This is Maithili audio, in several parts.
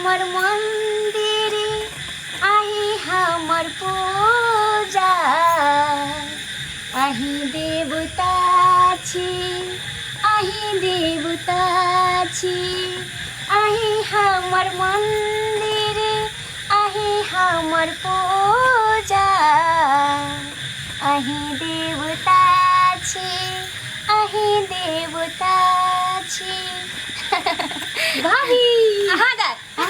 हमर मंदिर, अहीं हमर पूजा, अहीं देवता छी, अहीं देवता छी। अहीं हमर मंदिर, अहीं हमर पूजा, अहीं देवता छी, अहीं देवता छी। भाभी। हाँ दाय। हाँ,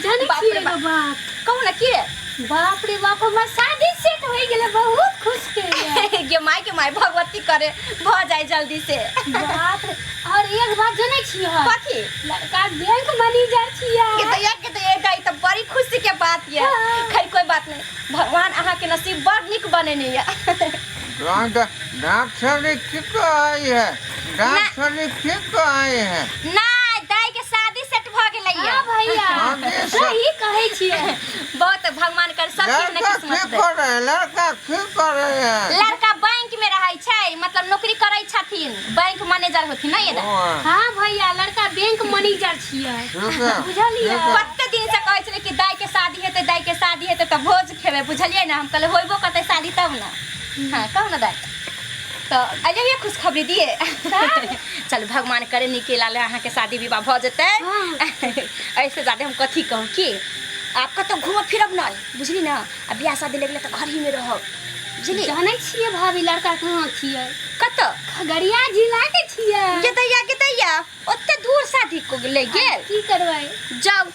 जानै बाप छियै रे एगो बाप। बात। कहू ना की रे? बाप रे बाप, हमर शादी सेट होइ गेलै, बहुत खुश के। गे माय के माय, भगवती करे भऽ जाए जल्दी से। बाप रे, और एक बात जानै छियै? कथी? लड़का बैंक मैनेजर छियै। के तो एक के तो एक ई तो बड़ी खुशी के बात ये। हाँ। खैर कोई बात नहीं, भगवान अहाँ के नसीब बड़ नीक बनेने ये। डॉक्टर की कहै है? डॉक्टर की कहै है? ना, दाई के शादी सेट भ गेलै ये। हाँ भैया, शादी सेट। सही कहै छियै। बहुत भगवान कर सब के लड़का किस्मत की दे। करे? लड़का की करे है? लड़का बैंक में रहै छै, मतलब नौकरी करै छथिन, बैंक मैनेजर होथिन ना ये दाई? ओ, हाँ भैया, लड़का बैंक मैनेजर छियै। ठीक है। बुझलियै? ठीक है। कते दिन से कहै छलै कि दाई के शादी हेतै, दाई के शादी हेतै तऽ भोज खेबै, बुझलियै ने? हम कहलियै होइबो करतै शादी तब ने। हाँ कहू ना दाई। तऽ अइए खुशखबरी दिए। चल भगवान करे नीके लाल अहाँके शादी विवाह भऽ जेतै। हाँ। ऐसे ज्यादा हम कथी कहू कि आप कतौ घूमब फिरब नहि, बुझली ने? आ बियाह शादी लगले तऽ घर ही में रहब, बुझली? जानै छियै भाभी लड़का कहाँ छियै? कतऽ? खगड़िया जिला के छियै। गे दैया, गे दैया, ओते दूर शादी को ले गेल? की करबै? जाउ,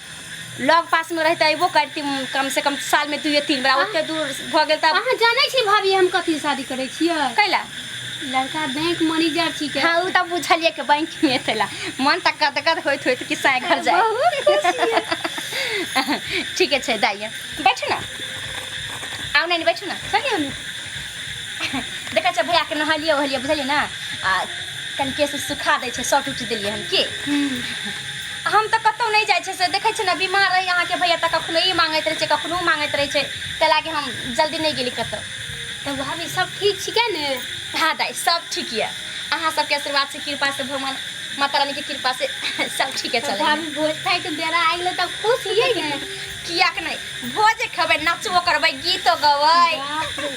लग पास में रहते अयबो करती कम से कम साल में दुए तीन बार, ओते दूर भऽ गेल तऽ। अहाँ जानै छी भाभी हम कथी शादी करै छियै? कैला? लड़का बैंक मैनेजर छिकै। हाँ, उ तऽ बुझलियै कि बैंक में थेला मन तऽ गदगद होइत होइत कि साँय घर जाय। बहुत खुश छियै। ठीके छै दाइ, बैठू ने, आउ नानी, बैठू ने। चलियौ ने। देखै छियै भैयाके नहेलियै ओहेलियै, बुझलियै ने? आ कनि केश उस सुखा दै छै, शर्ट उट देलियै हन की। हम तऽ कतहु नहि जाइ छियै, से देखै छियै ने, बीमार रही अहाँके भैया तऽ कखनो ई मांगैत रहै छै, कखनो ओ मांगैत रहै छै, ताहि लागी हम जल्दी नहि गेली कतहु। तऽ भाभी सब ठीक छिकै ने? हाँ दाइ, सब ठीक यऽ, अहाँ सबके आशीर्वाद से, कृपा से, भगवान माता रानी के कृपा से सब ठीके तऽ चलै। भाभी भोज खाइके बेरा आबि गेलै तऽ खुश हियै ने? कियाक नहि, भोजे खेबै, नचबो करबै, गीतो गबै। बाप रे।